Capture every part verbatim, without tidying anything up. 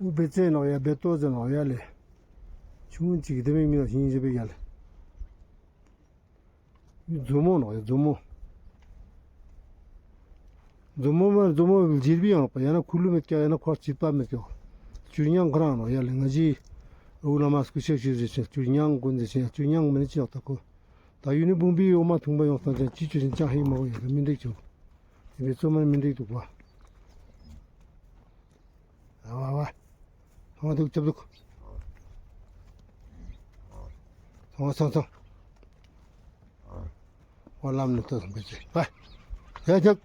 འུ་བེ་ཙེ་ནོག་ཡ། བེ་ཏོ་ཙེ་ནོག་ཡ་ལེ། ཆུང་ངུན་ཅིག་དེ་མིག་མི་ནོག་ཤིང་ཞེ་བེ་ཡ་ལེ། མཛོ་མོ་ནོག་ཡ། མཛོ་མོ། མཛོ་མོ་མ་མཛོ་མོ་བྱིར་བི་ཡོང་ནོག་པ། ཡང་ན་ཁུ་ལུ་མེད་ཀྱག། ཡང་ན་ཁོར་ཅིག་པ་མེད་ཀྱག། ཅུ་ཉང་ཁོ་རང་ནོག་ཡ་ལེ། ང་ཞི་འུ་ལ་མ་སྐུ་ཤག་ཤིག་ཟེར་ཅེ་ཅུ་ཉང་ཀུན་ཟེར་ཅེ་ཅུ་ཉང་མ་ནི་ཅི་ཡོག་ད་ཁོ། ད་ཡུ་ནི་བུང་བི་འོ་མ་ཐུང་པ་ཡོང་སྟངས་ཅན་ཅི་ཅུ་ཅན་ཅང་ཧེ་མ་གོ་ཡ་ལེ། མི་འདུག་ཅུ། དེ་བི་ཙོ་མ་མི་འདུག་འདུག་པ། ཨ་བ་བ། ཐོང་འདུག་ཅབ་འདུག། ཐོང་སོང་སོང་། འོ་ལམ་ནུབ་ཏུ་སོང་པེ་ཅེ། བ། ཡ་ཅག།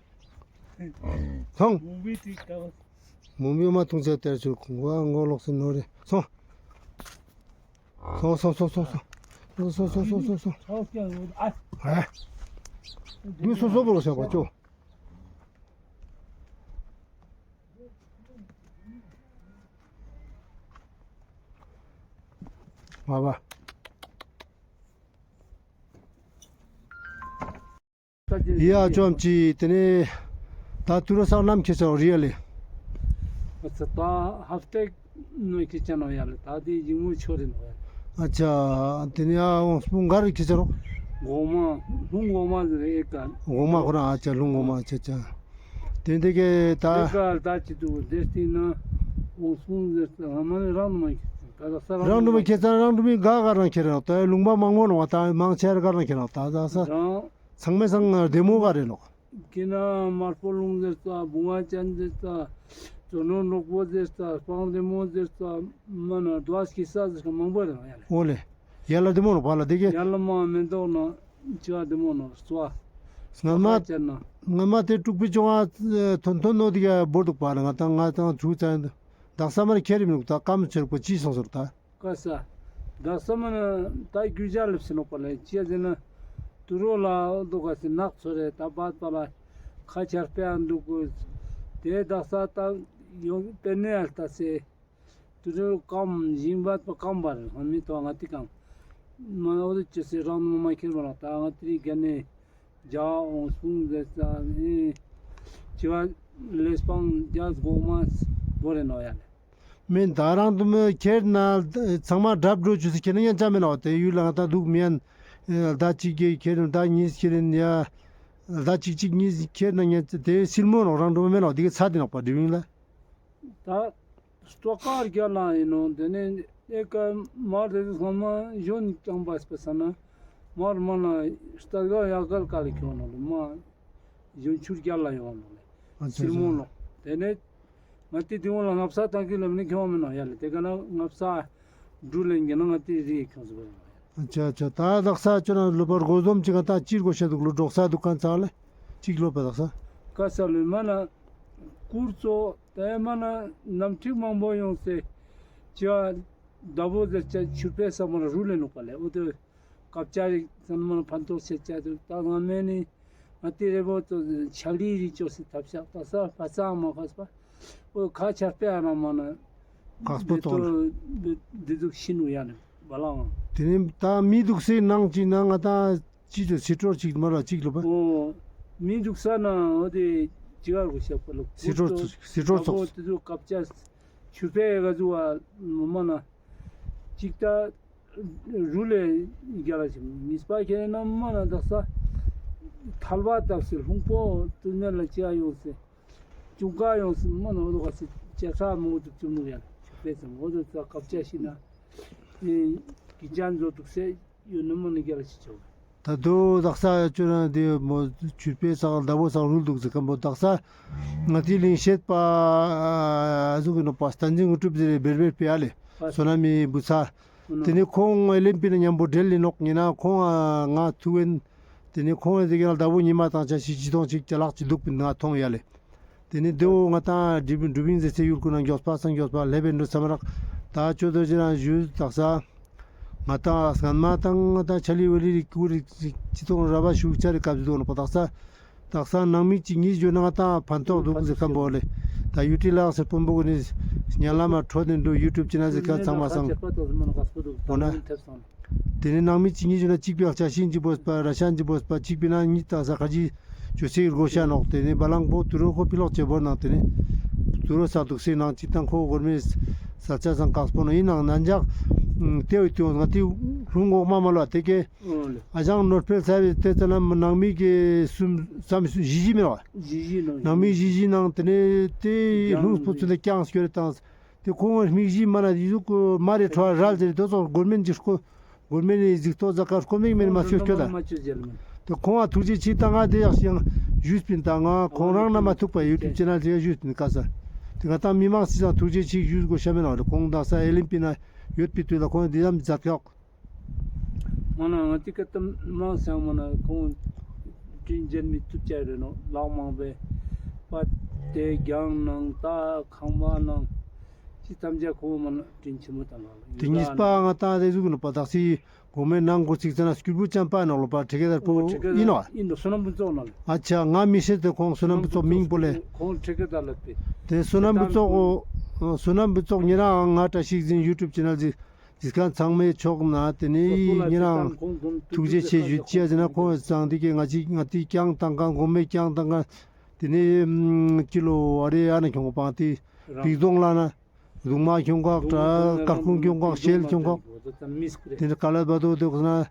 སོང་། མུ་མི་མ་ཐུང་ཅེ་ཏེར་ཅུ་ཁུང་བ་ངོ་ལོག་སེ་ནོ་རེ། སོང་། སོང་སོང་སོང་སོང་སོང་། སོང་སོང་སོང་སོང་སོང་། ཨ། ཨ། དུ་སོ་སོ་བོ་ལོ་ཤ་བ་ཅོ། བ་བ། ཡ་ཅོམ་ཅི་དེ་ནས་ད་ཏུ་རོ་སག་ནམ་ཁྱེར་ཆ་རེ་ཡ་ལེ། ཨ་ཙི་ད་ཧབ་ཏེ་ནོ་ཁྱེར་ཆ་ནོ་ཡ་ལེ། ད་དེ་ཡིན་མོ་ཆོ་རེ་ནོ་ཡ་ལེ། ཨ་ཅག་དེ་ནས་ཨ་འོང་སྤུང་ག་རེ་ཁྱེར་ཆ་རོ། གོང་མ་ལྷུང་གོང་མ་ཟེར་ཨེ་ཀ། གོང་མ་ཁོ་རང་ཨ་ཅག་ལྷུང་གོང་མ་ཨ་ཅག་ཅག། དེ་འདི་གའི་ད། དེ་ག་ད་ཅི་འདུག་དེ་སྟེང་ན་འོང་སྤུང་ཟེར་ཏེ་ང་མ་ནི་རང་དུ་མ་ཁྱེར་ད་ད་ས་རང་དུ་མ་ཁྱེར་ད་རང་དུ་མི་ག་ག་རང་ཁྱེར་རོ། ད་ལུང་པ་མང་མོ་ནོ་བ་ད་མང་ཆེ་ར་ག་རང་ཁྱེར་རོ། ད་ད་ས་རང་ཚང་མའི་སང་བདེ་མོ་ག་རེ་ནོ། ཀི་ན་དམར་པོ་ལུང་ཟེར་ཏ་བུང་བ་ཅན་ཟེར་ཏ་ཙོ་ནོ་ནོག་པོ་ཟེར་ཏ་སྤང་བདེ་མོ་ཟེར་ཏ་མ་ན་དོ་ཨ་སྐྱི་ས་ཟེར་ཁ་མང་པོ་རེ་ནོ་ཡ་ལེ། འོ་ལེ། ཡ་ལ་བདེ་མོ་ནོ་བ་ལ་དེ་གའི། ཡ་ལ་མ་མེ་ཏོག་ན་ཅི་བ་བདེ་མོ་ནོ་ཙོ་བ། སྔ་མ་ཙོ་ཁ་ཅན་ན། སྔ་མ་དེ་དཀྲུག་པའི་ཅོང་ང་ཐོན་ཐོན་ནོ་དེ་ག་བོར་འདུག་པ་ལ་ང་ཏང་ང་ཏང་ཚུགས་ཙན་དག་ས་མ་རེ་ཁྱེར་མི་འདུག་ད་ཀམ་ཆེར་པོ་ཅི་སོང་ཟེར་ད། ཀ་ས། དག་ས་མ་ན་ད་རྒྱུ་ཆ་ལེབ་སེ་ནོག་པ་ལ་ཅི་ཟེར་ན་ཏུ་རོ་ལ་འོ་དོ་ག་སེ་ནག་ཚོ་རེ་ད་བད་པ་ལ་ཁ་ཆར་པེ་ཨ་འདུག་གོ། དེ་དག་ས་ད་ཡོང་པེ་ནེ་ཨ་ལྟ་སེ། ཏུ་རུ་ཀམ་ཞིང་བད་པ་ཀམ་པར་ཧ་མི་ཏོ་ང་ཏི་ཀམ། མ་འོ་དེ་ཅི་སེ་རང་ནུ་མ་ཁྱེར་བ་ལ་ད་ང་ཏི་རི་ག་ནེ་རྒྱ་འོང་སྤུང་ཟེར་ས་ནི་ཅི་བ་ལེ་སྤང་རྒྱ་སྒོ་མ་བོ་རེ་ནོ་ཡ་ལེ། མེན་ད་རང་དུ་མི་ཁྱེར་ན་ཚང་མ་སྒྲབ་འགྲོ་ཅུ་སེ་ཁྱེར་ན་ཡང་ཅང་མེད་ནོ་དེ་ཡུལ་ལ་ང་ད་འདུག་མི་ཡན་ཟླ་གཅིག་གི་ཁྱེར་ན་ཟླ་གཉིས་ཁྱེར་ན་ཡ་ཟླ་གཅིག་གཅིག་གཉིས་ཁྱེར་ན་ཡང་དེ་སིལ་མོ་ནོ་རང་འགྲོ་མེད་ནོ་དེ་གི་ཚ་དེ་ནོག་པ་འགྲིབ་ཡིན་ལ། ད་སྟོ་ཀར་རྒྱ་ལ་ཡིན་ནོ་དེ་ནས་ཨེ་ཀ་མར་དེ་ཚོ་ཚང་མ་གཞོན་རྐྱང་པ་སྤེ་ས་ན་མར་མ་ན་སྟ་ག་ཡག་གལ་ཀ་ལ་ཁྱོང་ནོ་ལེ་མ་གཞོན་ཆུར་རྒྱ་ལ་ཡོང་ནོ་ལེ། ཨ་ཙི་སིལ་མོ་ནོ་དེ་ནས་ང་ཏི་དེ་འོང་ལ་ང་བསགས་བཏང་གི་ལ་མི་ནི་ཁྱོང་མི་ནོ་ཡ་ལེ་དེ་ག་ན་ང་བསགས་འབྲུ་ལེན་གྱི་ན་ང་ཏི་རི་ཁྱོང་ཟེར་བ་ཡོང་ཡ། ཨ་ཅག་ཨ་ཅག་ད་དག་ས་ཅོ་ན་ལོ་པར་གོ་ཟོམ་ཅིག་ང་ད་ཅིར་གོ་ཤ་འདུག་ལོ་འབྲོག་ས་འདུག་ག་ཚ་ལེ་ཅིག་ལོ་པ་དག་ས། ཀ་ས་ལོ་མ་ན་ཀུར་ཙོ། ཏེ་མ་ན་ནམ་ཁྲིག་མང་པོ་ཡོང་སེ་ཅི་བ་ཟླ་བོ་ཟེར་ཅ་ཆུ་པེ་ས་མ་ན་རུ་ལེ་ནུག་པ་ལེ། འོ་ཏེ་ཀབ་ཅ་རིག་ས་མ་ན་ཕན་ཐོགས་ཆེ་ཅ་དུག། ད་ང་མེ་ནི་ང་ཏི་རེ་བོ་ཏོ་ཆ་ལི་རི་ཅོ་སེ་ཐབ་ཤག་ད་ས་ཕ་ས་མ་ཁ་ས་པ་འོ་ཁ་ཆར་པེ་ཨ་ན་མ་ན་ཁག་པོ་ཏོ་ལ་འདི་ཟུག་ཤི་ནུག་ཡ་ནི་བ་ལང་། ཏེ་ནི་ད་མི་དུག་སེ་ནང་ཅིག་ན་ང་ད། ཅི་ཏེ་སི་ཏྲོར་ཅིག་མ་ར་ཅིག་ལོ་པ། འོ། མི་དུག་ས་ན་འོ་ཏེ་ཅི་ག་རུ་ཤག་པ་ལོ། སི་ཏྲོར་ཚུགས། སི་ཏྲོར་ཚུགས། ཏེ་ཚོ་ཀབ་ཅ་ཆུ་པེ་ག་ཟུ་བ་མ་ན་ཅིག་ད་རུ་ལེ་རྒྱ་ལ་ཞིག་མི་སྤ་ཁྱེར་ན་མ་ན་དག་ས་ཐལ་བ་བཏབ་སེ་ལྷུང་པོ་ཏུ་ནེ་ལ་ཅི་ཡོང་སེ་ཅུང་ཀ་ཡོང་སེ་མ་ན་འོ་དོ་ག་སེ་ཅ་ཁྲ་མོ་དུ་ཅུང་ནུ་ཡ་ཆུ་པེ་སེ་འོ་དོ་ཚ་ཀབ་ཅ་ཤི་ན་ཀི་ཅན་ཛོ་དུག་སེ། ཡོད་ནི་མོ་ནི་རྒྱལ་ལ་ཞིག་ཆོག། ད་དུ་དག་ས་ཅོ་ན་དེ་མོ་ཆུ་པེ་སག་ཟླ་བོ་སག་རུལ་དུག་ཟེར་ཁན་པོ་དག་ས་ང་ཏི་ལིང་ཤེད་པ་ཟུག་གི་ནོ་པ་སྟན་ཅིང་དངོས་གྲུབ་ཟེར་བེར་བེར་པེ་ཨ་ལེ་སོ་ན་མི་བུ་ཚ། དེ་ནི་ཁོང་ཨེ་ལེན་པི་ན་ཉམ་པོ་འབྲེལ་ལི་ནོག་ཡིན་ན་ཁོང་ང་ཐུག་ཨིན། དེ་ནི་ཁོང་ཨེ་དེ་ག་ལ་ཟླ་བོ་ཉི་མ་དང་ཆ་ཤི་ཅི་ཐོང་ཅིག་ཅ་ལག་ཅི་དུག་པིན་ང་ཐོང་ཡ་ལེ། དེ་ནི་དེའོ་ང་ཏང་འགྲུབ་འགྲུབ་ཡིན་ཟེར་ཚེ་ཡུལ་ཀུན་ན་མགྱོགས་པ་སང་མགྱོགས་པ་ལེབ་ཨིན་འགྲོ་སམ་རག། ད་ཅོ་དོ་ཅི་རང་ཞུ་དག་ས། ང་ཏང་སྔན་མ་དང་ང་ཏང་ཆ་ལི་བ་ལི་རིག་ཀུ་རིག་ཅི་ཐོང་ར་བ་ཤུགས་ཆ་རིག་སྐབས་ཟིག་དུག་ནོ་པ་དག་ས། དག་ས་ནང་མི་ཅིག་གཉིས་ཞུ་ན་ང་ཏང་ཕན་ཐོགས་དུག་ཟེར་ཁན་པོ་ལེ། ད་ཡུ་ཊི་ལགས་སེ་སྤུན་པོ་གུན་ནི་ཉ་ལ་མ་འཕྲོད་དེ་འགྲོ་ཡུ་ཊུབ་ཅི་ན་ཟེར་ཁན་ཚང་མ་སང་། འོ་ན། དེ་ནི་ནང་མི་ཅིག་གཉིས་ཞུ་ན་ཅིག་པེ་ཨག་ཆ་ཤིན་ཅིག་བོས་པ་ར་ཤན་ཅིག་བོས་པ་ཅིག་པེ་ན་གཉིས་ཏག་ས་ཁ་ཅིག་ཅོ་སེ་གོ་ཤ་ནོག། དེ་ནི་བ་ལང་པོ་ཏུ་རོ་ཁོ་ཕི་ལོག་ཅེ་བོར་ནང་དེ་ནི་ཏུ་རོ་ས་དུག་སེ་ནང་ཅིག་ཏང་ཁོ་གོར་མེ་ ས་ཆ་སང་ཀགས་པོ་ནོག་ཡིན་ནང་ན་འཇག་ཏེ་བོ་ཏེ་བོ་ང་ཏེ་ལུང་འོག་མ་མ་ལོ་ཏེ་ཀེ་ཨ་ཞང་ནོར་འཕེལ་ས་བི་ཏེ་ཙ་ན་ནང་མི་གི་སུམ་ཙམ་ཞི་ཞི་མི་རོ་ཞི་ཞི་ནང་ནང་མི་ཞི་ཞི་ནང་ཏེ་ནེ་ཏེ་ལུང་སྤོ་ཚུལ་ལ་ཀྱང་སྐྱོར་དང་། ཏེ་ཁོང་མིག་བཞི་མ་ན་ཡི་ཟུག་མ་རེ་ཁྲོ་རལ་ཟེར་དོ་ཚོགས་གོར་མེན་གྱི་སྐོ་གོར་མེན་ནི་གཟིགས་རྟོག་ཟ་ཁར་སྐོ་མིག་མེན་མ་སྐྱོད་སྐྱོད་ད། ཏེ་ཁོང་ང་ཐུགས་རྗེ་ཆེ་ད་ང་དེ་ཡག་ཞིང་ཞུས་པིན་ད་ང་ཁོང་རང་ན་མ་ཐུག་པ་ཡུ་ཊུབ་ཅེ་ནལ་ཟེར་ཞུས་པིན་ཀ་ས། ཏེ་ང་ཏང་མི་མང་སི་སང་ཐུགས་རྗེ་ཆེ་ཞུས་དགོས་ཤ་མེན་ན་ཁོང་དག་ས་ཨེ་ལིམ་པི་ན་ཡོད་པི་དུས་ལ་ཁོང་དེ་ཙམ་མཛད་ཁག་མ་ན་ང་ཏི་ཀ་ཏམ་མང་སང་མ་ན་ཁོང་དྲིན་ཅན་མི་ཐུབ་ཅག་རེ་ནོ་ལག་མང་པེ་པ་ཏེ་རྒྱང་ནང་ད་ཁང་པ་ནང་ཅི་ཐམས་ཅད་ཁོང་མ་ན་དྲིན་ཆེན་མོ་དང་ལ་ཏེ་གཉིས་པ་ང་ཏང་དེ་ཟུག་ནོ་པ་དག་སི་གོང་མའི་ནང་འགོ་ཚིག་ཙ་ན་སྐྱུར་བུ་ཅམ་པ་ནོ་ལོ་པ་ཁྲི་ཀེ་དར་པོ་ཨིན་ནོ། ཨིན་ནོ་སོ་ནམ་བུ་ཙོག་ནོ་ལེ། ཨ་ཆ་ང་མི་ཤེས་ཏེ་ཁོང་སོ་ནམ་བུ་ཙོག་མིང་པོ་ལེ། ཁོང་ཁྲི་ཀེ་དར་ལ་པེ། ཏེ་སོ་ནམ་བུ་ཙོག་སོ་ནམ་བུ་ཙོག་ཉེ་རང་ང་བཀྲ་ཤིས་འཛིན་ཡུ་ཊུབ་ཅེ་ནལ་ཟིག་ཇིས་ཁན་ཚང་མའི་ཕྱོགས་ན་ཏེ་ནེ་ཉེ་རང་ཐུགས་རྗེ་ཆེ་ཞུ་ཅེས་ཟེར་ན་ཁོང་ཚང་འདི་ཀེ་ང་ཅི་ང་ཏི་ཀྱང་ཏང་ཀ་གོ་མེ་ཀྱང་ཏང་ཀ་ཏེ་ནེ་ཅི་ལོ་ཨ་རེ་ཨ་ན་ཁྱོང་པང་ཏི་པིག་རྫོང་ལ་ན་གདུང་མ་ཁྱོང་ཁག་ཏྲ་ཀར་ཁུང་ཁྱོང་ཁག་ཤེལ་ཁྱོང་ཁག་ཏེ་ནེ་ཀ་ལ་བ་དོ་དོ་ན་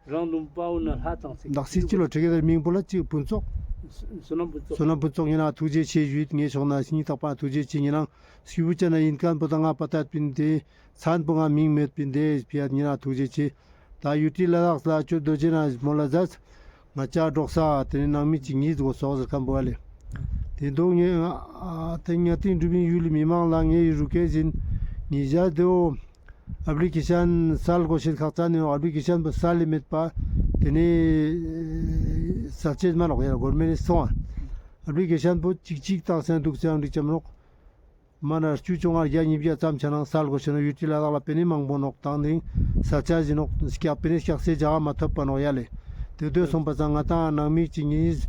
དག་སི་ཅི་ལོ་ཁྲི་ཀེ་དར་མིང་པོ་ལ་ཅི་བུ་ཙོག་སོ་ནམ་བུ་ཙོག་སོ་ནམ་བུ་ཙོག་ཉེ་རང་ཐུགས་རྗེ་ཆེ་ཞུ་ངེ་ཕྱོགས་ན་སྙིང་ཐག་པ་ཐུགས་རྗེ་ཆེ་ཉེ་རང་སྐྱུར་བུ་ཅན་ན་ཡིན་ཁན་པོ་ད་ང་པ་ཏད་པིན་ཏེ། མཚན་པོ་ང་མིང་མེད་པིན་ཏེ་ཕི་ཡ་ཉེ་རང་ཐུགས་རྗེ་ཆེ། ད་ཡུ་ཊི་ལ་དྭགས་ལ་ཅོ་རྡོ་རྗེ་ན་མོ་ལ་ཟས། ང་ཅག་འབྲོག་ས་ཏེ་ནེ་ནང་མི་ཅིག་གཉིས་འགོ་སོག་ཟེར་ཁན་པོ་ཨ་ལེ། ཏེ་དོ་ངེ་ཨ་ཏེ་ང་ཏིང་འགྲུབ་པིན་ཡུལ་ལི་མི་མང་ལ་ངེ་ཡི་རུ་ཀེ་ཟིན་ཉེ་ཞ་དེའོ་ཨབ་ལི་ཀེ་ཤན་སལ་གོ་ཤེས་ཁག་ཙ་ནེ་ཨབ་ལི་ཀེ་ཤན་པོ་སལ་ལི་མེད་པ་ཏེ་ནེ་སལ་ཅེས་མ་ནོག་ཡ་གོར་མེན་ནི་སོང་ཨ་ཨབ་ལི་ཀེ་ཤན་པོ་ཅིག་ཅིག་ཏང་སེ་དུག་སེ་ཨང་འགྲིག་ཅམ་ནོག་མ་ན་བཅུ་བཅོ་ལྔ་བརྒྱ་ཉིས་བརྒྱ་ཙམ་ཆ་ནང་སལ་གོ་ཤེས་ནོག་ཡུ་ཊི་ལ་དྭགས་ལ་པེ་ནེ་མང་པོ་ནོག་ཏང་ནིང་སལ་ཆ་ཟིན་ནོག་སྐྱག་པེ་ནེ་སྐྱག་སེ་ཇ་ག་མ་ཐོབ་པ་ནོག་ཡ་ལེ། ཏེ་དོ་སོང་པ་ཙང་ང་ཏང་ནང་མི་ཅིག་གཉིས་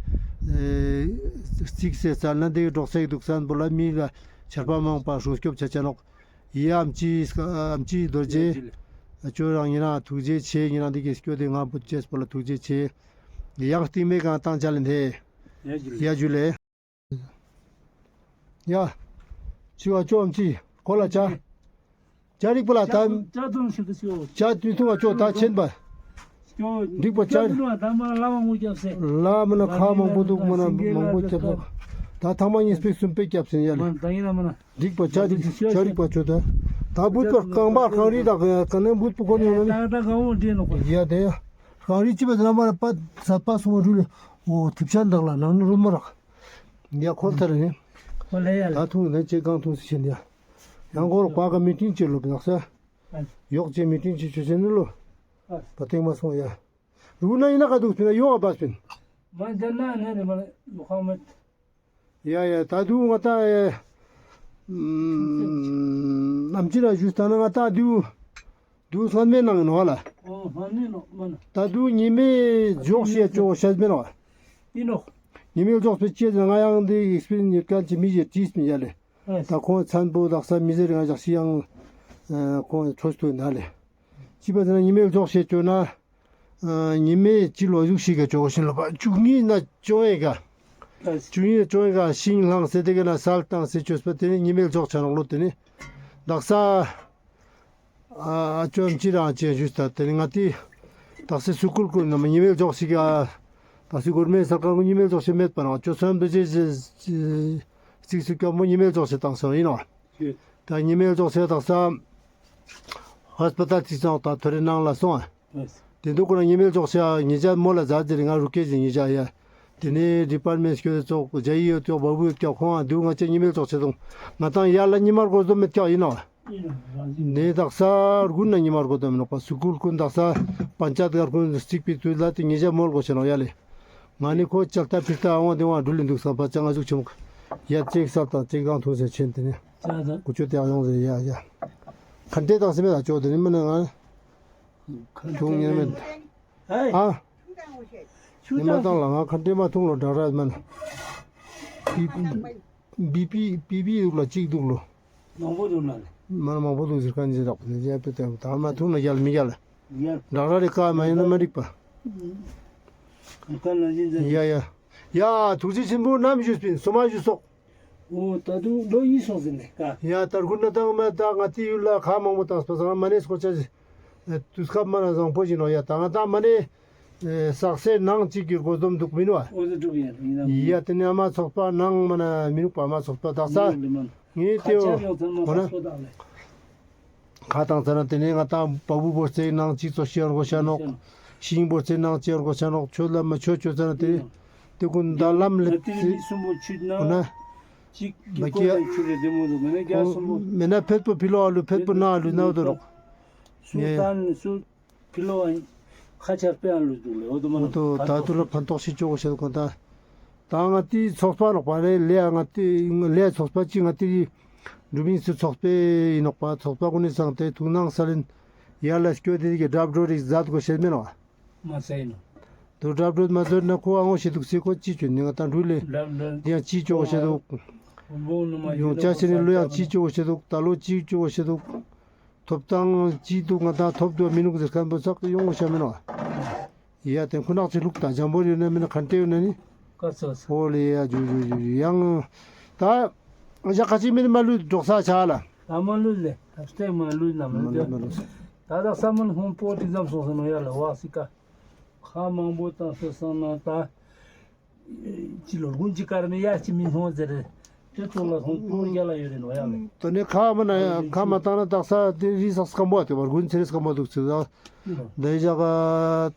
རྩིག་སེ་སལ་ན་ཏེ་འབྲོག་སའི་དུག་སན་པོ་ལ་མི་ལ་ཆར་པ་མང་པ་སྲུང་སྐྱོབ་ཆ་ཆ་ནོག་ཡ་ཨམ་ཅི་ཨམ་ཅི་རྡོ་རྗེ་ཅོ་རང་ཉེ་རང་ཐུགས་རྗེ་ཆེ་ཉེ་རང་འདི་གི་སྐྱོ་དེ་ང་བུ་ཅེས་པོ་ལ་ཐུགས་རྗེ་ཆེ། ཡང་སྟིང་མེ་གང་ཏང་ཆ་ལེན་ཏེ། ཡ་ཇུ་ལེ། ཡ། ཅི་བ་ཅོ་ཨམ་ཅི། ཁོ་ལ་ཅ། ཅ་རིག་པ་ལ་ད། ཅ་དུང་ཞིག་ཏུ་ཤོག་ཅ་དུང་ཐུང་བ་ཅོ་ད་ཆེན་པ། འགྲིག་པ་ཅ། ལ་མ་ན་ཁ་མང་པོ་དུག་མ་ན་མང་པོ་རྒྱབ་སོག་ད་ཐང་མ་གཉིས་པེ་གསུམ་པེ་རྒྱབ་སེ་ཡ་ལེ། འགྲིག་པ་ཅ་རིག་ཅ་རིག་པ་ཅོ་ད། ད་བུད་པ་རྐང་པ་རྐང་རིག་ད་ག་ནས་བུད་པ་ཁོ་ནས་ཡོང་ན་ནི། ཡ་དེ་ཡ། རྐང་རིག་ཅི་བ་ཟ་མ་ན་པ་ས་པ་སོང་བ་རུ་ལེ། འོ་ཐིབ་ཆ་འདག་ལ་ནང་ནི་རུ་མ་རག་ཡ་ཁོལ་ཐར་ནི། ཁོལ་ལེ་ཡ་ལེ། ད་ཐུང་ནི་ཅེ་གང་ཐུང་སི་ཆེན་ཡ། ཡང་གོ་རོག་པ་ག་མི་ཊིང་ཅེ་ལོ་བི་ནག་ས། ཡོག་ཅེ་མི་ཊིང་ཅེ་ཆུ་ཆེན་ནི་ལོ། པ་ཏེང་མ་སོང་ཡ། རུ་ན་ཡིན་ན་ག་དུག་སྤིན་ན་ཡོག་ག་པ་སྤིན། མ་འདི་ན་ནི་རེ་མ་ལེ་ལོ་ཁང་མེད། ཡ་ཡ་ད་དུ་ང་ད་ཨེ། ཨམ་ཅི་ར་ཞུས་ད་ན་ང་ད་དུ། དུ་སྔན་མའི་ནང་ནོ་ལ། ཨོ་སྔན་མའི་ནོ་མ་ན། ད་དུ་ཉི་མའི་འཇོག་ཤེས་ཅོ་ཤེས་མེ་ནོ། ཨིན་ནོ། ཉི་མའི་འཇོག་པའི་ཅེས་ང་ཡང་འདི་ཨེགས་པི་རི་ཡན་སི་ཡོད་ཁན་ཅི་མི་ཞིག་ཅིས་མི་ཡ་ལེ། ད་ཁོང་ཚན་པོ་དག་ས་མི་ཟེར་ང་ཞག་ཤི་ཡང་ཁོང་ཚོས་ཐུ་ན་ལེ། ཅི་པ་ཟེར་ན་ཉི་མའི་འཇོག་ཤེས་ཅོ་ན། ཉི་མའི་ཅི་ལོ་ཟུག་ཤིག་ག་ཅོ་ཤིན་ལོ་པ་བཅུ་གཉིས་ན་ཅོ་ཡེ་ག་བཅུ་གཉིས་ཅོ་ཡེ་ག་ཤིང་ལྷང་སེ་དེ་ག་ན་སལ་བཏང་སེ་ཅོས་པ་དེ་ནི་ཉི་མའི་འཇོག་ཆ་ནོག་ལོ། དེ་ནི་དག་ས་ཨ་ཅོ་ཅི་རང་ཅེ་ཞུས་ད་དེ་ནི་ང་ཏི་དག་ས་སུ་ཀུལ་ཀུན་ན་མ་ཉི་མའི་འཇོག་ཤིག་ག་དག་ས་གོར་མེན་སར་ཀར་གུན་ཉི་མའི་འཇོག་ཤིག་མེད་པ་ན་ཅོ་སོན་པ་ཅེ་ཅིག་སུ་ཀྱོ་མོ་ཉི་མའི་འཇོག་ཤིག་བཏང་སོང་ཡིན་ནོ། ད་ཉི་མའི་འཇོག་ཤིག་དག་ས་ཧོས་པི་ཏལ་ཅིག་སོང་ད་ཐོ་རེ་ནང་ལ་སོང་། དེ་འདུག་ཁོ་ན་ཉི་མའི་འཇོག་ཤ་ཉི་ཇ་མོ་ལ་ཟ་ཟེར་ང་རུ་སྐད་ཟེར་ཉི་ཇ་ཡ། དེ་ནས་ཌི་པཱར་མེན་ཊ་སྐྱོད་ཙོག་ཇ་ཡི་ཡོད་ཀྱོག་བ་བུ་ཡོད་ཀྱོག་ཁོང་ང་འདུག་ང་ཅག་ཉི་མའི་འཇོག་ཤ་སོང་། ང་ཏང་ཡར་ལ་ཉི་མ་རྒོ་ཟོ་མེད་ཀྱོག་ཡིན་ནོ། ནས་དག་ས་དགུན་ན་ཉི་མ་རྒོ་ཟོ་མེད་ནོག་པ། སུ་ཀུལ་ཀུན་དག་ས་པན་ཅད་གར་ཀུན་རྩིག་པའི་དུས་ལ་དེ་ཉི་ཇ་མོལ་གོ་ཤ་ནོག་ཡ་ལེ། ང་ནི་ཁོ་ཅལ་ཏ་ཕིར་ཏ་འོང་དེ་འོང་འགྲུལ་ལེ་འདུག་ས་པ་ཅང་ང་ཟུག་ཆེ་མོ། ཡ་ཅེག་སལ་དང་ཅེག་གང་ཐུང་ཟེར་ཆེན་དེ་ནས། ཀུ་ཅོ་དེ་ཡང་ཡོང་ཟེར་ཡ་ཡ། ཁ་འདྲེ་དང་སེ་མེད་ལ་ཅོག་དེ་ནི་མི་ནི་ང་། ཐུང་ཉེར་མེད། ཨ། ཉི་མ་དང་ལ་ང་ཁ་འདྲེ་མ་ཐུང་ལོ་འདྲ་ར་མན། བི་བི་བི་བི་འདུག་ལ་གཅིག་འདུག་ལོ། མང་པོ་འདུག་ལ། མ་མང་པོ་འདུག་ཟེར་ཁན་ཅི་རག་པ་ནི་ཡ་པེ་ཏེ་ད་མ་ཐུང་ན་རྒྱལ་མི་རྒྱལ། འདྲ་ར་རེ་ཀ་མ་ཡིན་ན་མ་འགྲིག་པ། ཡ་ཡ། ཡ་ཐུགས་རྗེ་ཆེན་པོ་ནམ་ཞུས་པིན་སོ་མ་ཞུས་སོག་འོ་ད་དུང་ལོ་ཡིན་སོང་ཟིན་ནས་ཀ། ཡ་ད་དགུན་ན་ད་ང་མ་ད་ང་ཏི་ཡུལ་ལ་ཁ་མང་པོ་བཏང་སྤ་སང་མ་ནེ་སྐོར་ཆ་ཟིན། དུས་སྐབས་མ་ན་བཟང་པོ་ཞིག་ནོག་ཡ། ད་ང་ད་མ་ནེ་ས་སེ་ནང་ཅིག་གི་སྒོ་འཛོམས་འདུག་མི་ནུག་བ། འོ་ཟེར་འགྲུབ་ཡ་ཡིན་ན་མི་ཡ་དེ་ནས་ཨ་མ་ཚོགས་པ་ནང་མ་ན་མི་ནུག་པ། ཨ་མ་ཚོགས་པ་དག་ས་ངའི་ཁ་ཆ་ཡོང་ཚང་མ་ཧོ་ན་ཁ་སོ་དག་ལས། ཁ་བཏང་ཚར་ན་དེ་ནས་ང་ད་བ་བུ་བོར་ཚེ་ནང་ཅིག་ཚོ་ཤི་ཡང་གོ་ཤ་ནོག། ཤིང་བོར་ཚེ་ནང་ཅིག་ཡང་གོ་ཤ་ནོག། ཆོས་ལ་མ་ཆོས་ཆོས་ཚར་ན་དེ་དེ་ཀུན་ད་ལམ་ལེབ་ཚེ་ཧོ་ན། ཅིག་གི་མ་ཀོ་ཡང་ཆུ་རེ་དེ་མོ་འདུག་མེ་ན་རྒྱ་སུམ་པོ། མེ་ན་ཕེད་པོ་ཕི་ལོ་ཨ་ལུ་ཕེད་པོ་ན་ཨ་ལུ་ན་འོ་དོ་རོག། སུ་ཏན་སུ་ཕི་ལོ་ཨ་ཁ་ཆར་པེ་ཨ་ལུ་འདུག་ལེ། འོ་དོ་མ་ན་འོ་དོ་ད་དུ་ལ་ཕན་ཐོགས་ཤིག་ཅོ་གོ་ཤེས་གོ་ད། ད་ང་ཏི་ཚོགས་པ་ནོག་པ་རེ་ལེ་ང་ཏི་ལེ་ཚོགས་པ་ཅི་ང་ཏི་འགྲུབ་མིན་སུ་ཚོགས་པེ་ཡིན་ནོག་པ། ཚོགས་པ་ཀུན་ནི་སང་དེ་ཐུག་ནང་ས་ལེན་ཡར་ལ་སྐྱོད་དེ་གི་སྒྲ་བྲོ་རིག་ཛད་གོ་ཤེས་མེ་ནོག་པ། མ་ཟེར་ནོ། དུ་སྒྲ་བྲོད་མ་ཟེར་ན་ཁོ་ཨ་ངོ་ཤེས་འདུག་སེ་ཁོ་ཅི་ཅོ་ནི་ང་ཏང་འགྲུལ་ལེ། སྒྲ་བྲོད་ཡང་ཅི་ཅོ་གོ་ཤེས་འདུག། ཡོང་ཅ་ཤེས་ནི་ལོ་ཡང་ཅི་ཅོ་གོ་ཤེས་འདུག། ད་ལོ་ཅི་ཅོ་གོ་ཤེས་འདུག། ཐོབ་ཐང་ཅི་འདུག། ང་ཏང་ཐོབ་འདུག་མི་འདུག་ཟེར་མཁན་པོ་ཚག་ཡོང་གོ་ཤ་མེ་ནོ། ཡ་དེ་ཁོ་ནག་ཅི་ལུག་ད་འཇམ་པོ་ཡོད་ན་མེ་ན་ཁན་ཏེ་ཡོད་ན་ནི། ཀ་ཚོ་ས། ཨོ་ལེ་ཡ་ཇུ་ཇུ་ཇུ་ཇུ་ཡང་། ད་ང་ཞ་ཁ་ཅིག་མི་ནི་མ་ལུས་འགྲོགས་ས་ཆ་ལ། ད་མ་ལུས་ལེ། ད་སྟེ་མ་ལུས་ན་མ་ལུས་ཏེ། ད་ད་ས་མོན་ཧོང་པོ་ཏི་ཙམ་སོང་ས་ནོ་ཡ་ལ་བ་སི་ཀ། ཁ་མང་པོ་བཏང་སོ་སང་ན་ད། ཅི་ལོ་དགུན་ཅི་ཀར་ནི་ཡ་ཅི་མི་ཧོང་ཟེར་རེ། ཏེ་ཚོ་ལ་ཧོང་པོ་ཡ་ལ་ཡོད་རེ་ནོ་ཡ་ལེ། ད་ནི་ཁ་མ་ན་ཡ་ཁ་མ་བཏང་ན་དག་ས་ཏེ་རི་སག་སྐམ་པོ་ཏེ་བར་དགུན་ཚེ་རི་སྐམ་པོ་འདུག་ཚེ་ད། ད་ཞག་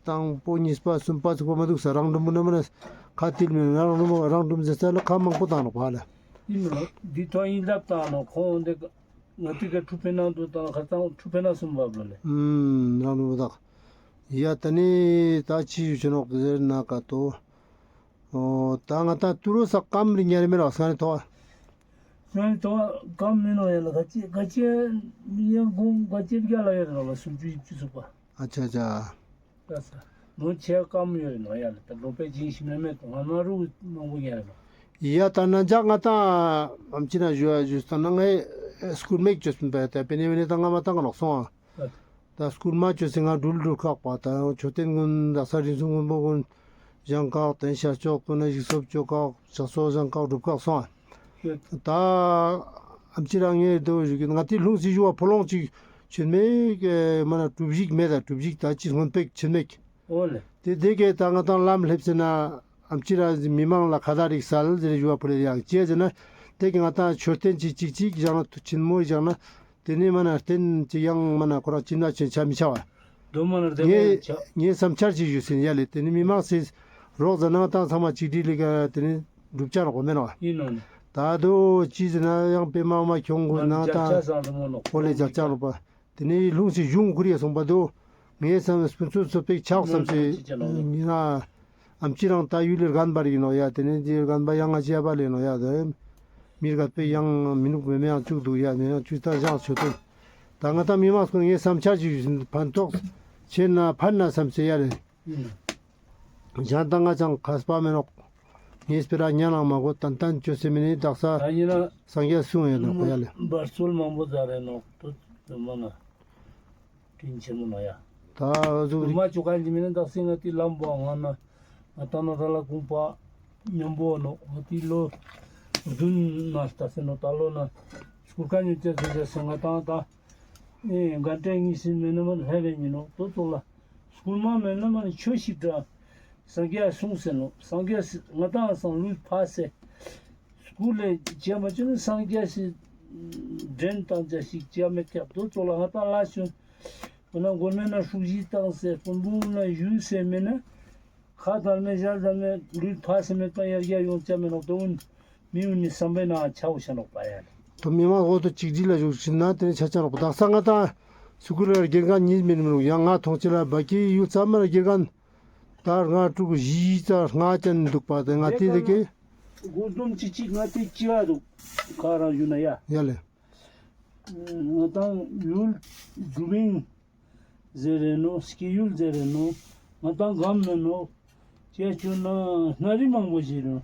དང་པོ་གཉིས་པ་གསུམ་པ་ཚུགས་པ་མ་འདུག་ས་རང་འགྲུམ་བུ་ན་མ་ན་ཁ་ཏིལ་མེ་རང་འགྲུམ་རང་འགྲུམ་ཟེར་ས་ལ་ཁ་མང་པོ་བཏང་ནོག་པ་ལ། ཡིན་ནོ། འདི་ཐོ་ཡིན་ལབ་བཏང་ནོ་ཁོང་འདི་ང་ཏི་ག་ཁྲུ་ཕེ་ན་འདུག་བཏང་ཁ་ཚང་ཁྲུ་ཕེ་ན་གསུམ་བབ་ལོ་ལེ། ཨུམ་རང་འགྲུམ་བུ་དག། ཡ་ད་ནི་ད་ཅི་ཞུ་ཆེ་ནོག་ཟེར་ན་ཀ་ཏོ། ཨོ་ད་ང་ད་ཏུ་རུ་ས་ཀམ་རི་ཉ་རི་མེ་ར་ས་ནི་ཐོ། ང་ནི་ཐོ་ཀམ་མི་ནོ་ཡ་ལ་ག་ཅི་ག་ཅི་ཡང་གོང་ག་ཅི་རྒྱ་ལ་ཡོད་ར་ལ་སུམ་ཅུ་ཡིབ་ཅུ་ཚུགས་པ། ཨ་ཆ་ཆ། ལ་ས། ནོ་ཆེ་ཀམ་ཡོད་རེ་ནོ་ཡ་ལ་ད་ལོ་པེ་ཇིང་ཤི་མེ་མེ་ཏོ་ང་ན་རུ་མང་པོ་ཉ་རེ་ནོ། ཡ་ད་ན་འཇག་ང་ད་ཨམ་ཅི་ན་ཞུ་ཡ་ཞུ་ས་ན་ངའི་སྐུལ་མེད་ཅོས་པ་ད་པེ་ནེ་བེ་ནེ་ད་ང་མ་ཏང་ག་ནོག་སོང་ཨ། ད་སྐུལ་མ་ཅོས་སེ་ང་འགྲུལ་འགྲུལ་ཁག་པ་ད་མཆོད་རྟེན་ཀུན་དག་ས་རིན་སུང་མགོན་པོ་ཀུན་བཞེངས་ཁག་དེ་ཤར་ཕྱོགས་ཀུན་ན་ཞིག་གསོ་ཅོ་ཁག་ཕྱག་སོ་བཞེངས་ཁག་སྒྲུབ་ཁག་སོང་ཨ། ད་ཨམ་ཅི་རང་ངས་དོ་ཞུ་གི་ང་ཏི་ལྷུང་སི་ཞུ་བ་ཕོ་ལོང་ཅིག་ཆེན་མེད་མ་ན་གྲུབ་གཞིག་མེད་ད་གྲུབ་གཞིག་ད་ཅི་སྔོན་པེག་ཆེན་མེད། འོ་ལེ། དེ་དེ་གས་ད་ང་ཏང་ལམ་སླེབས་སེ་ན་ཨམ་ཅི་ར་མི་མང་ལ་ཁ་ད་རིག་སལ་ཟེར་ཞུ་བ་ཕུལ་ཡང་ཅི་ཟེར་ན་དེ་གས་ང་ཏང་མཆོད་རྟེན་ཅིག་ཅིག་ཅིག་བཞག་ན་ཐུ་ཆེན་མོ་བཞག་ན་དེ་ནི་མ་ན་རྟེན་ཅིག་ཡང་མ་ན་ཁོ་རང་ཅི་ན་ཆེན་ཆ་མི་ཆ་བ། དོ་མ་ན་རྟེན་ངས་ཆ། ངས་བསམ་འཆར་ཅིག་ཞུ་སེ་ཡ་ལེ་དེ་ནི་མི་མང་སེ་རོགས་ཟ་ནང་ཏང་ཚང་མ་ཅིག་སྒྲིལ་ལེ་ག་དེ་ནི་སྒྲུབ་ཆ་རོགས་མེད་ནོ། ཡིན་ནོ་ནི། ད་དོ་ཅི་ཟེར་ན་ཡང་པེ་མ་མ་ཁྱོང་གུ་ནང་ཏང་ཁོ་ལེ་ཇག་ཆ་རོགས་པ། དེ་ནས་ལྷུང་སེ་གཞུང་ཁུར་ཡ་སོང་པ་དོ། ངའི་བསམ་སྤུན་ཚོགས་ཚོ་པེག་ཆགས་བསམ་སེ། ཉི་ན་ཨམ་ཅི་རང་ད་ཡུལ་ལི་རྒན་པ་རིག་ནོ་ཡ་དེ་ནས་དེ་རྒན་པ་ཡང་ང་ཅི་ཡ་པ་ལེ་ནོ་ཡ་དེ། མི་རྒད་པེ་ཡང་མི་ནུག་མེ་མེ་ཡང་བཅུག་འདུག་ཡ་མེ་ཡང་བཅུག་ད་བཞག་ཆོད་དོ། ད་ང་ད་མི་མང་སྐོར་ངའི་བསམ་འཆར་ཅིག་ཕན་ཐོགས་ཆེ་ན་ཕན་ན་བསམ་སེ་ཡ་རེ། ཡིན། གཞན་དང་ང་ཅང་ཁ་སྤ་མེ་ནོག། ངའི་སྤེ་ར་ཉན་ལང་མ་གོ་ཏན་ཏན་ཅོ་སེ་མེ་ནི་དག་ས་ད་ཡིན་ན་སངས་རྒྱས་གསུང་ཡོད་ནོག་ཡ་ལེ། འབར་ཚུལ་མང་པོ་ཛ་རེ་ནོག་ཏུ་མ་ན་དྲིན་ཆེན་མོ་ན་ཡ། ད་འུ་ཟུག་མ་ཅོ་ཁན་ཅི་མེ་ནི་དག་ས་ང་ཏི་ལམ་པོ་ང་ན་ང་ཏང་ན་ར་ལ་ཀུང་པ་ཉམ་པོ་ནོག་ང་ཏི་ལོ་བདུན་ན་ལྟ་སེ་ནོ་ད་ལོ་ན་སྐུར་ཁན་ཉུ་ཅེ་ཟེར་ཟེར་སེ་ང་ཏང་ད། ཨེ་དགའ་འབྲས་གཉིས་སེ་མེད་ན་མ་ལྷ་བའི་ཉིན་ནོ་དོ་ཙོགས་ལ། སྐུལ་མ་མེད་ན་མ་ནི་ཆོས་ཤིག་འདྲ། སངས་རྒྱས་གསུངས་ཟེར་ནོ། སངས་རྒྱས་ང་ཏང་སང་ལུས་ཕ་སེ། སྐུ་ལས་བྱས་མ་བཅུག་ན་སངས་རྒྱས་སི་འདྲེན་བཏང་ཅ་ཞིག་བྱས་མེད་ཀྱག་དོ་ཙོགས་ལ་ང་ཏང་ལ་ཆུན། འོ་ན་མགོན་མེད་ན་ཧྲུག་བཞི་བཏང་སེ་སྤུན་པོ་ན་ཞུ་སེ་མེད་ན། ཁ་དར་མེ་ཞལ་དར་མེ་ལུས་ཕ་སེ་མེད་པ་ཡར་རྒྱ་ཡོང་ཅ་མེ་ནོག་དོ་འུན། མི་འུན་ནི་བསམ་པའི་ནང་ཆའོ་ཤ་ནོག་པ་ཡ་ལེ། དོ་མི་མང་འོ་དོ་གཅིག་སྒྲིལ་ལ་བཞུགས་ཤིན་ན་དེ་ནི་ཆ་ཆ་ནོག་པ་དག་ས་ང་ཏང་སུ་ཀུ་ལ་དགེ་རྒན་གཉིས་མིན་མི་རུང་ཡང་ང་མཐོང་ཆེ་ལ་བ་ཀི་ཡུལ་ཚང་མ་ལ་དགེ་རྒན་ད་ལྔ་དྲུག་བཞི་ཙ་ལྔ་ཅན་འདུག་པ་དེ་ང་ཏི་དེ་ཀེ། སྒོ་འཛོམས་ཅི་ཅིག་ང་ཏི་ཅི་ཡ་འདུག་ག་རང་ཞུ་ན་ཡ། ཡ་ལེ། ང་ཏང་ཡུལ་འཛུམ་མིང་ཟེར་རེ་ནོ། སྐྱེ་ཡུལ་ཟེར་རེ་ནོ། ང་ཏང་གམ་མེ་ནོ། ཅེས་བྱུང་ན་ན་རི་མང་པོ་ཞིག་རེ་ནོ།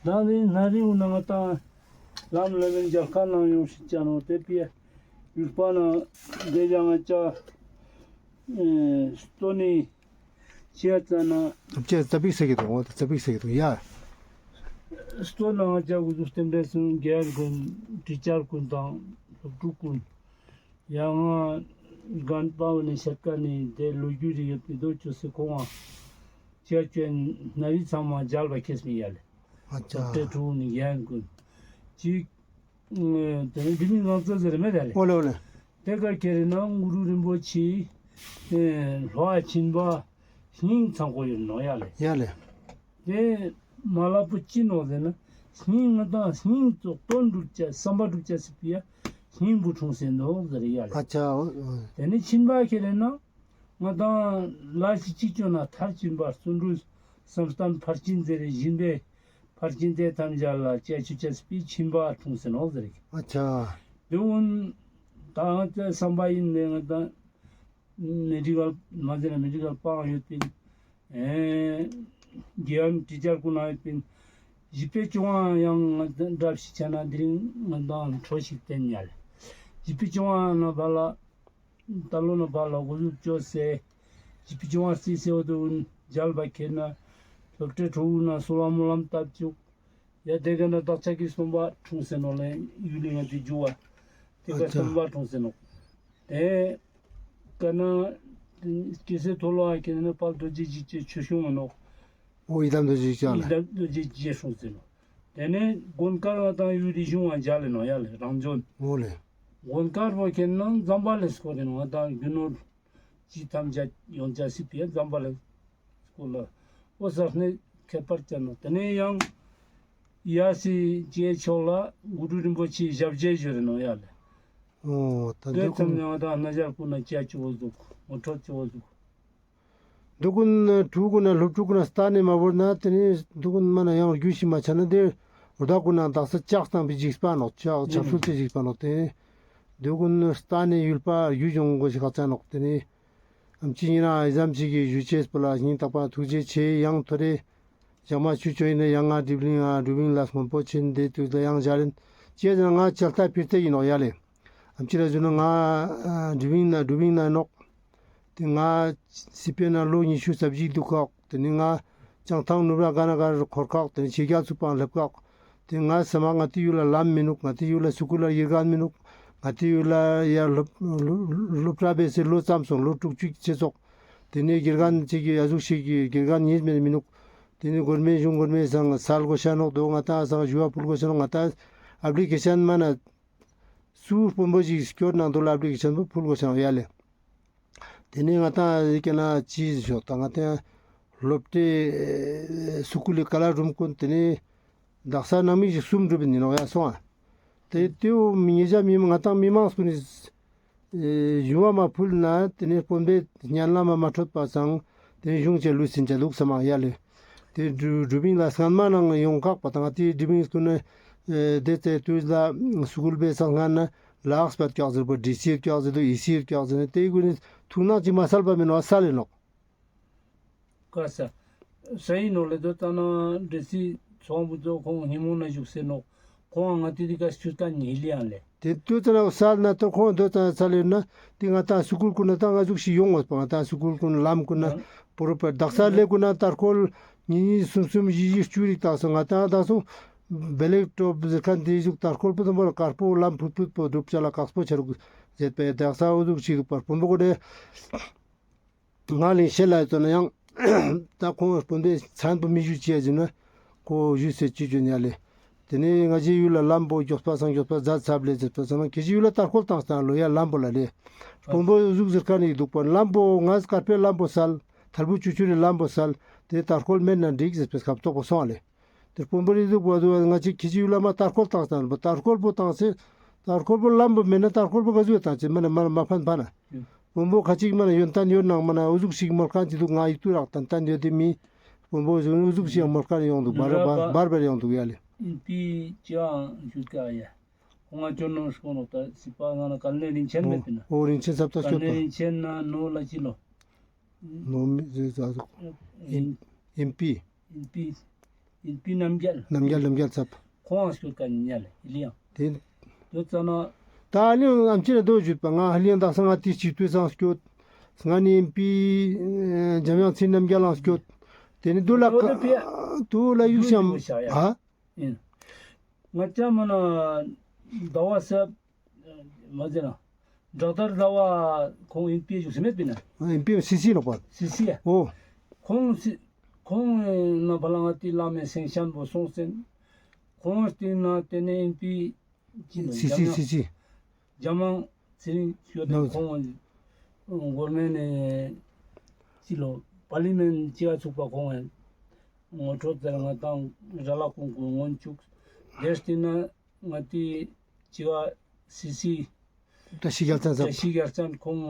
ད་རེ་ན་རི་འུ་ན་ང་ཏང་ལམ་ལ་མེན་རྒྱལ་ཁ་ནང་ཡོང་ཞིག་ཅ་ནོ། དེ་པི་ཡུལ་པ་ན་དེ་ཡང་ང་ཅ་སྟོ་ནི་ཅེས་ཙ་ན། ཙ་པིག་ཟེར་གི་འདུག་འོ་ཙ་པིག་ཟེར་གི་འདུག་ཡ། སྟོད་ནང་ང་ཅག་འུ་ཚོ་རྟེན་འབྲེལ་སོང་རྒན་གུན་ཊི་ཅར་གུན་དང་སློབ་ཕྲུག་གུན་ཡང་ང་རྒན་པ་བོ་ནས་ཤད་ཀ་ནས་དེ་ལོ་རྒྱུས་རིག་ཡོད་པའི་དོ་ཅོ་སེ་ཁོང་ང་ཅག་ཅོན་ནི་རིགས་ཚང་མ་མཇལ་བ་ཁེས་མི་ཡ་ལེ། ཨ་ཅག་སློབ་གྲྭའི་ཕྲུ་གུ་ནི་རྒན་གུན་ཅིག་དེ་ནི་འདི་མི་ང་ཚོ་ཟེར་མེད་ད་ལེ། འོ་ལེ་འོ་ལེ། དེ་ག་ཁྱེར་ན་གུ་རུ་རིན་པོ་ཆེ་ལྷོ་ཨ་ཆིན་པ་སྙིང་ཚང་ཁོ་ཡོད་ནོག་ཡ་ལེ། ཡ་ལེ། དེ་མ་ལ་པོ་ཅི་ནོག་ཟེར་ན་སྙིང་ང་དང་སྙིང་ཙོགས་དོན་འགྲུབ་ཅེས་བསམ་པ་འགྲུབ་ཅེས་སི་ཕི་ཡ་སྙིང་པོ་འཁྲུངས་སེ་ནོག་ཟེར་ཡ་ལེ། ཨ་ཅག་འོ་འོ། དེ་ནི་ཆིན་པ་ཁྱེར་ན་ང་དང་ལ་ཞིག་ཅིག་ཅོ་ན་མཐར་ཕྱིན་པ་བརྩོན་འགྲུས་བསམ་གཏན་ཕར་ཕྱིན་ཟེར་བཞིན་པའི་ཕར་ཕྱིན་དེ་ཐམས་ཅད་ལ་ཅ་ཆུ་ཅ་སྤི་ཆིན་པ་འཁྲུངས་སེ་ནོག་ཟེར་གི། ཨ་ཅག་དེ་འོན་ད་ང་ཚོའི་བསམ་པ་ཡིན་ནས་ང་ད་མེ་ཌི་ཀལ་མ་ཟེར་ན་མེ་ཌི་ཀལ་པང་ཡོད་པིན། ཨེ་རྒྱལ་ཡུམ་ཊི་ཅར་ཀུན་ཡོད་པིན། བཞི་པའི་བཅོ་ལྔ་ཡང་ང་འདྲ་ཞིག་བྱས་ན་དེ་རིང་ང་དང་འཕྲོ་ཞིག་བསྟན་ཡ་ལེ། བཞི་པའི་བཅོ་ལྔ་ན་བ་ལ། ད་ལོ་ན་བ་ལ་འགོ་འཛུགས་བཅོས་སེ། བཞི་པའི་བཅོ་ལྔ་རྩིས་སེ་འོ་དོ་མཇལ་བ་ཁྱེར་ན། སློབ་གྲྭའི་ཕྲུ་གུ་ན་སོ་ལ་མོ་ལམ་བཏབ་བཅུག་ཡ་དེ་ག་ན་བདག་ཅག་གི་སྟོན་པ་འཁྲུངས་སེ་ནོག་ལེ་ཡུལ་ལི་ང་དེ་རྒྱུ་བ། དེ་ག་ཨ་ཅག་སྟོན་པ་འཁྲུངས་སེ་ནོག་དེ་ག་ན་སྐྱེ་སེ་ཐོ་ལོ་ཨ་ཁྱེར་ན་དཔལ་རྡོ་རྗེ་འཇིགས་བྱེད་ཆོས་སྐྱོང་ངི་ནོག་འོ་ཡི་དམ་རྡོ་རྗེ་འཇིགས་བྱེད་ལེ། ཡི་དམ་རྡོ་རྗེ་འཇིགས་བྱེད་འཁྲུངས་སེ་ནོག་དེ་ནས་དགོན་དཀར་ང་དང་ཡུལ་ལི་གཞུང་བ་མཇལ་ལེ་ནོག་ཡ་ལེ་རང་བྱོན། འོ་ལེ། དགོན་དཀར་བོ་ཁྱེར་ན་ཛམ་བྷ་ལའི་སྐོར་རེ་ནོག་ང་དང་རྒྱུ་ནོར་ཅི་ཐམས་ཅད་ཡོང་ཅ་སི་ཕི་ཡ་ཛམ་བྷ་ལའི་སྐོར་ལ་འོ་ས་གནས་ཁྱད་པར་ཅན་ནོག་དེ་ནས་ཡང་ཡ་སི་ཅེ་ཕྱོགས་ལ་གུ་རུ་རིན་པོ་ཆེའི་ཞབས་རྗེས་ཞུ་རེ་ནོག་ཡ་ལེ། འོ་ད་དེ་འདུག་ཙམ་ནས་ང་དང་ན་ཞར་ཀུན་ན་ཅ་ཅི་བོ་ཟུག་ངོ་འཕྲོད་ཅི་བོ་ཟུག་འདུག་གུན་ཕྲུ་གུ་ན་སློབ་ཕྲུག་གུན་ན་སྟ་ནས་མ་བོར་ན་དེ་ནས་འདུག་གུན་མ་ན་ཡང་རྒྱུ་ཞིག་མ་ཆ་ན་དེ་འོ་ད་གུན་ན་དག་ས་ལྕགས་བཏང་པའི་འཇིགས་པ་ནོག་ལྕགས་ཆབ་སྲུལ་དེ་འཇིགས་པ་ནོག་དེ་ནས་འདུག་གུན་སྟ་ནས་ཡུལ་པ་རྒྱུ་སྦྱོང་དགོས་ཤིག་ཁག་ཅན་ནོག་དེ་ནས་ཨམ་ཆི་ཉི་རང་ཨི་ཙམ་ཅིག་གི་ཞུ་ཅེས་པོ་ལ་སྙིང་ཐག་པ་ཐུགས་རྗེ་ཆེ། ཡང་ཐོ་རེ་ཞག་མ་ཆུ་ཆོ་ཡིན་ན་ཡང་ང་སྒྲིབ་གླིང་ང་སྒྲིབ་གླིང་ལ་སྔོན་པོ་ཆེན་དེ་དུས་ལ་ཡང་ཞལ་ཡིན་ཅེས་ན་ང་ཅལ་ཏ་ཕིར་ཏེ་ཡིན་ནོག་ཡ་ལེ། ཨམ་ཆི་ར་ཞུ་ན་ང་སྒྲིབ་གླིང་ན་སྒྲིབ་གླིང་ན་ནོག་དེ་ང་སི་པེ་ན་ལོ་ཉི་ཤུ་རྩ་བཞི་འདུག་ཁག་དེ་ནི་ང་བྱང་ཐང་ནུབ་ར་ག་ན་ག་རུ་འཁོར་ཁག་དེ་ནི་ཕྱི་རྒྱལ་ཚུགས་པའང་སླེབས་ཁག་དེ་ང་སེམས་མ་ང་དེ་ཡུལ་ལ་ལམ་མི་ནུག་ང་དེ་ཡུལ་ལ་སུ་ཀུལ་ལ་དགེ་རྒན་མི་ནུག་ང་དེ་ཡུལ་ལ་ཡ་སློབ་སློབ་སློབ་གྲྭ་བེ་སེ་ལོ་ཙམ་སོང་ལོ་དྲུག་ཅུ་ཅེ་ཙོགས། དེ་ནས་དགེ་རྒན་ཅིག་གི་ཡ་ཟུག་ཞིག་གི་དགེ་རྒན་ཉིས་མེད་མི་ནུག་དེ་ནས་སྒོར་མེ་གཞུང་སྒོར་མེ་སང་སལ་དགོས་ཤ་ནོག་དོ་ང་ཏང་སང་ཞུ་བ་ཕུལ་དགོས་ཤ་ནོག་ང་ཏང་ཨབ་ལི་ཀེ་ཤན་མ་ན་སུ་དཔོན་པོ་ཞིག་སྐྱོར་ནང་དུ་ལ་ཨབ་ལི་ཀེ་ཤན་པོ་ཕུལ་དགོས་ཤ་ནོག་ཡ་ལེ། དེ་ནས་ང་ཏང་ཨི་ཀེ་ན་ཅི་ཞོག་ད་ང་ཏང་སློབ་གྲྭའི་སུ་ཀུལ་ལི་ཀ་ལ་རུམ་ཀུན་དེ་ནས་དག་ས་ནང་མི་ཞིག་གསུམ་འགྲུབ་ཡིན་ནོག་ཡ་སོང་ཨ། དེ་དེའུ་ཉེ་ཞ་མི་ང་ཏང་མི་མང་སུ་ནི་ཞུ་བ་མ་ཕུལ་ན་དེ་ནས་དཔོན་པོའི་སྙན་ལམ་མ་འཕྲོད་པ་སང་དེ་གཞུང་ཆེ་ལུས་ཟིན་ཆ་འདུག་སེ་མ་ཡ་ལེ། དེ་སྒྲུབ་སྒྲུབ་ཡིན་ལ་སྔན་མ་ནང་ཡོང་ཁག་པ་དང་དེ་སྒྲུབ་ཡིན་སྐུ་ནི་དེ་ཚེ་དུས་ལ་སུ་ཀུལ་པའི་སང་སྔན་ན་ལགས་པ་ཀྱག་ཟེར་པོ་ཌི་སི་ཀྱག་ཟེར་དུ་ཨི་སི་ཀྱག་ཟེར་ནས་དེ་ཀུན་ནི་ཐུགས་ནང་ཅི་མ་སལ་པ་མིན་ནོག་སལ་ཡིན་ནོག་ཀ་ས། ས་ཡིན་ནོག་ལེ་དོ་ཙ་ན་འདྲེ་སྲིད་ཚོང་བུ་ཚོ་ཁོང་ཉིན་མོ་ན་བཞུགས་སེ་ནོག་ཁོང་ང་ཏི་དི་ཀ་སྐྱུར་ཀ་ཉིལ་ཡང་ལེ། དེ་དོ་ཙ་ན་སལ་ན་དོ་ཁོང་དོ་ཙ་ན་སལ་ཡོད་ན་དེ་ང་ཏང་སུ་ཀུལ་ཀུན་ན་ཏང་ང་ཟུག་ཞིག་ཡོང་ངོས་པ་ང་ཏང་སུ་ཀུལ་ཀུན་ལམ་ཀུན་ན་ཡང་པོ་རུ་པ་དག་ས་ལེ་ཀུན་ན་ཏར་ཁོལ་ཉིས་ཉིས་གསུམ་གསུམ་བཞི་བཞི་བཅུ་རིག་ཏག་སོང་ང་ཏང་དག་སོང་བེ་ལེག་ཀྲོབ་ཟེར་ཁན་དེ་ཟུག་ཏར་ཁོལ་པོ་དང་པོ་ལ་དཀར་པོ་ལམ་ཕུད་ཕུད་པོ་སྒྲུབ་བྱ་ལ་དཀག་པོ་ཆ་རུག་ཟེར་པའི་དག་ས་འོ་ཟུག་ཞིག་རུག་པར་བུམ་པོ་ཀུན་ནས། ང་ལིང་ཤེད་ལ་ཡོད་ན་ཡང་ད་ཁོང་སྤུན་ཟླའི་མཚན་པོ་མི་ཞུ་ཅེས་ཟེར་ན་ཁོ་ཞུས་ཟེར་ཅི་ཅོ་ཉ་ལེ། དེ་ནས་ང་ཞི་ཡུལ་ལ་ལམ་པོ་མགྱོགས་པ་སང་མགྱོགས་པ་མཛད་ཚབ་ལེ་ཟེར་ཏོ་ཟེར་ན་ཁྱེད་ཞི་ཡུལ་ལ་ཏར་ཁོལ་བཏང་སྟངས་ལོ་ཡ་ལམ་པོ་ལ་ལེ། སྤུན་པོ་ཟུག་ཟེར་ཁ་ནས་འདུག་པ་ལམ་པོ་ང་སྐར་པའི་ལམ་པོ་སལ། ཐལ་བུ་ཆུ་ཆུ་རེ་ལམ་པོ་སལ། དེ་ཏར་ཁོལ་མེད་ན་འགྲིག་ཟེར་པའི་ཁབ་ཏོག་པོ་སོང་ལེ། དེར་དཔོན་པོ་རི་ཟུག་པོ་ཟུག་ང་ཅིག་ཁྱི་ཅི་ཡུལ་ལ་མ་ཏར་ཁོལ་བཏང་སྟངས་པོ་ཏར་ཁོལ་པོ་བཏང་སེ། ཏར་ཁོལ་པོ་ལམ་པོ་མེད་ན་ཏར་ཁོལ་པོ་ག་ཟུག་བཏང་སེ་མ་ན་མ་ན་མ་ཕན་ཕན་ན། དཔོན་པོ་ཁ་ཅིག་མ་ན་ཡོན་ཏན་ཡོད་ནང་མ་ན་འུ་ཟུག་ཞིག་མོལ་ཁན་ཅི་འདུག་ང་ཡིག་ཏུ་རག་ཏན་ཏན་ཡོད་དེ་མི། དཔོན་པོ་ཟུག་འུ་ཟུག་ཞིག་མོལ་ཁན་ཡོང་འདུག་བར་བར་བར་ཡོང་འདུག་ཡ་ལེ། ཨིན་པི་ཅང་ཞུ་ཀ་ཡ། ཁོང་ང་ཅོ་ནོ་ཤོ་ནོ་ད་སི་པ་ང་ན་གལ་ནེ་རིན་ཆེན་མེད་པ་ན། ཨོ་རིན་ཆེན་ཚབ་ད་གལ་ནེ་རིན་ཆེན་ན་ནོ་ལ་ཅི་ལོ། ནོ་མི་ཟེར་ཟ་ཟུག་ཨིན་པི། ཨིན་པི། ཨིན་པི་རྣམ་རྒྱལ། རྣམ་རྒྱལ་རྣམ་རྒྱལ་ཚབ། ཁོང་ང་སྐྱོད་ཀ་ཉལ་ལེ་ལི་ཡང་། དེ། དོ་ཙ་ན། ད་ལི་ཡང་ཨམ་ཆི་ན་དོ་ཞུད་པ་ང་ལི་ཡང་དག་ས་ང་ཏི་ཅི་ཏུས་སང་སྐྱོད། ང་ནི་ཨིན་པི། འཇམ་དབྱངས་ཚེ་རིང་རྣམ་རྒྱལ་ལང་སྐྱོད། དེ་ནི་དུ་ལ་དོ་དོ་ཀ་པི་ཡ། དུ་ལ་ཡུག་ཤམ། ཧ། ཨིན། ང་ཅག་མ་ན་ཟླ་བ་ཟེར་མ་ཟེར་ན་དྲག་དར་ཟླ་བ་ཁོང་ཨིན་པེ་ཞུགས་སེ་མེད་པེ་ན། ཨིན་པེ་སི་སི་ནོག་པ། སི་སི་ཡ། འོ། ཁོང་སི་ཁོང་ན་བ་ལ་ང་ཏི་བླ་མའི་སེང་ཤན་པོ་སོང་སེན། ཁོང་སྟིང་ན་ཏེ་ནེ་ཨིན་པེ་ཅི་ནོ། སི་སི་སི་སི། རྒྱ་མང་ཚེ་རིང་ཞུ་དེ་ནོ། ཁོང་གོར་མེན་ནེ་ཅི་ལོ་པར་ལི་མེན་ཅི་ག་ཚུགས་པ་ཁོང་ངོ་སྤྲོད་ཟེར་ང་ཏང་ར་ལ་ཀུང་ཀུང་ངོ་ཅུག་དེ་སྟིང་ན་ང་ཏི་ཅི་ག་སི་སི་བཀྲ་ཤིས་རྒྱལ་མཚན་ཟབ། བཀྲ་ཤིས་རྒྱལ་མཚན་ཁོང་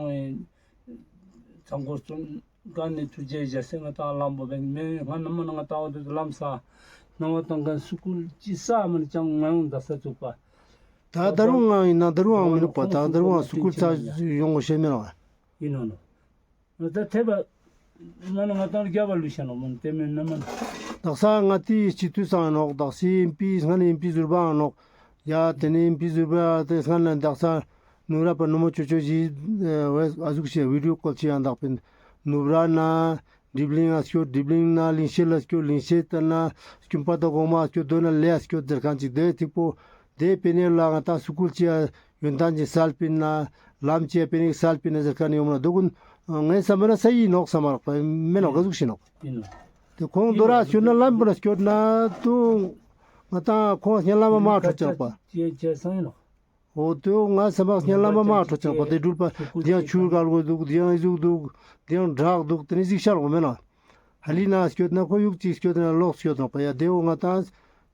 ཚང་ཀོ་སྟོན་ཀ་ནེ་ཐུགས་རྗེ་ཆེ་ཟེར་ང་ཏང་ལམ་པོ་བེན་མེ་ང་ནམ་མ་ན་ང་ཏང་འོ་དེ་ལམ་ས་ནང་ང་ཏང་ག་སུ་ཀུལ་ཅི་ས་མ་ནེ་ཅང་ང་ཡོང་ད་ས་ཚུགས་པ། ད་ད་རུང་ང་ཡིན་ན་ད་རུང་ང་མི་ནུག་པ། ད་ད་རུང་ང་སུ་ཀུལ་ཙ་ཡོང་གོ་ཤེས་མེད་ནོག། ཡིན་ནོ་ནོ། ད་ཐེ་བ་ང་ན་ང་ཏང་རྒྱབ་པ་ལུས་ཤ་ནོག་མོན་དེ་མེན་ན་མ་ན། དག་ས་ང་ཏི་སྤྱི་འཐུས་ཚང་ཡིན་ནོག། དག་ས་ཨིན་པེ་སྔ་ནེ་ཨིན་པེ་ཟུར་པ་ཡིན་ནོག། ཡ་དེ་ནེ་ཨིན་པེ་ཟུར་པ་དེ་སྔ་ནེ་དག་ས་ནུབ་ར་པ་ནུབ་མོ་ཅོ་ཅོ་ཞིག་ཨ་ཟུག་ཤེས་བི་ཌི་ཡོ་ཀོལ་ཅི་ཡང་དག་པིན་ནུབ་ར་ན་དིབ་ལིང་ང་སྐྱོད། དིབ་ལིང་ན་ལིང་ཤེད་ལ་སྐྱོད། ལིང་ཤེད་ལྟར་ན་སྐྱུམ་པ་དང་གོང་མ་སྐྱོད། དོ་ན་ལེ་ཡ་སྐྱོད་ཟེར་ཁན་ཅིག་དེ་ཐིག་པོ་དེ་པེ་ནེ་ལ་ང་ཏང་སུ་ཀུལ་ཅི་ཡ་ཡོན་ཏན་ཅིག་སལ་པིན་ན་ལམ་ཅི་ཡ་པེ་ནེ་སལ་པིན་ན་ཟེར་ཁན་ཡོང་ན་དོ་ཀུན་ངའི་བསམ་པ་ན་ས་ཡི་ནོག་བསམ་མ་རག་པ་མེ་ནོག་ག་ཟུག་ཤེས་ནོག། ཡིན་ནོ། དེ་ཁོང་དོ་ར་སྐྱོད་ན་ལམ་པོ་ན་སྐྱོད་ན་དུ་ང་ཏང་ཁོང་སྙན་ལམ་མ་འཕྲོད་ཅག་པ། ཅི་ཅི་སང་ཡིན་ནོ། འོ་དེ་ང་སེམས་པ་སྙན་ལམ་མ་འཕྲོད་ཅག་པ། དེ་འགྲུལ་པ་དེ་ཡང་ཆུར་གལ་གོ་འདུག། དེ་ཡང་ཨི་ཟུག་འདུག། དེ་ཡང་བྲག་འདུག། དེ་ནི་ཟིག་ཤར་གོ་མེད་ན། ཧ་ལི་ན་སྐྱོད་ན་ཁོ་ཡུག་ཅིག་སྐྱོད་ན་ལོག་སྐྱོད་ནོག་པ། ཡ་དེ་འོ་ང་ཏང་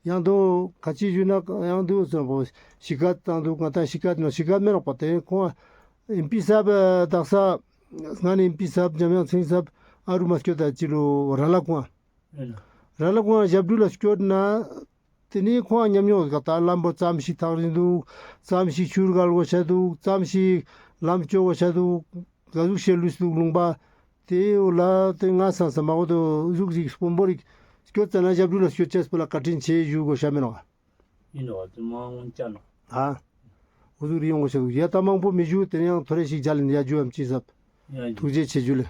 ཡང་དོ་ཁ་ཅིག་ཞུ་ན་ཡང་དོ་སོང་པོ་ཤི་ཀ་ཏང་འདུག། ང་ཏང་ཤི་ཀ་ནོ་ཤི་ཀ་མེད་ནོག་པ། དེ་ཁོང་ཨིན་པེ་ཟབ་དག་ས་སྔ་ནེ་ཨིན་པེ་ཟབ་འཇམ་དབྱངས་ཚེ་རིང་ཟབ་ཨ་རུ་མ་སྐྱོད་ད་ཅི་ལོ་ར་ལ་ཀུང་། ར་ལ་ཀུང་ཞབས་དྲུང་ལ་སྐྱོད་ན། དེ་ནེ་ཁོང་ཉམས་མྱོང་ག་ད་ལམ་པོ་ཙམ་ཞིག་ཐག་རིང་འདུག། ཙམ་ཞིག་ཆུར་གལ་གོ་ཤ་འདུག། ཙམ་ཞིག་ལམ་ཅོ་གོ་ཤ་འདུག། ག་ཟུག་ཤེས་ལུས་འདུག་ལུང་པ། དེ་འོ་ལ་དེ་ང་སང་སང་མ་འོ་དོ་ཟུག་ཞིག་དཔོན་པོ་རིག་སྐྱོད་ཙ་ན་ཞབས་དྲུང་ལ་སྐྱོད་ཅེས་པོ་ལ་བཀའ་དྲིན་ཆེ་ཞུ་གོ་ཤ་མེད་ནོག། ཡིན་ནོ་དེ་མ་འོན་ཅ་ནོ། ཨ། འོ་ཟུག་རི་ཡོང་གོ་ཤ་འདུག། ཡ་ད་མང་པོ་མི་ཞུ། དེ་ནེ་ཡང་ཐོ་རེ་ཞིག་མཇལ་ཡིན། ཡ་ཇུ་ཨམ་ཅི་ཟབ། ཡ་ཇུ། ཐུགས་རྗེ་ཆེ་ཇུ་ལེ།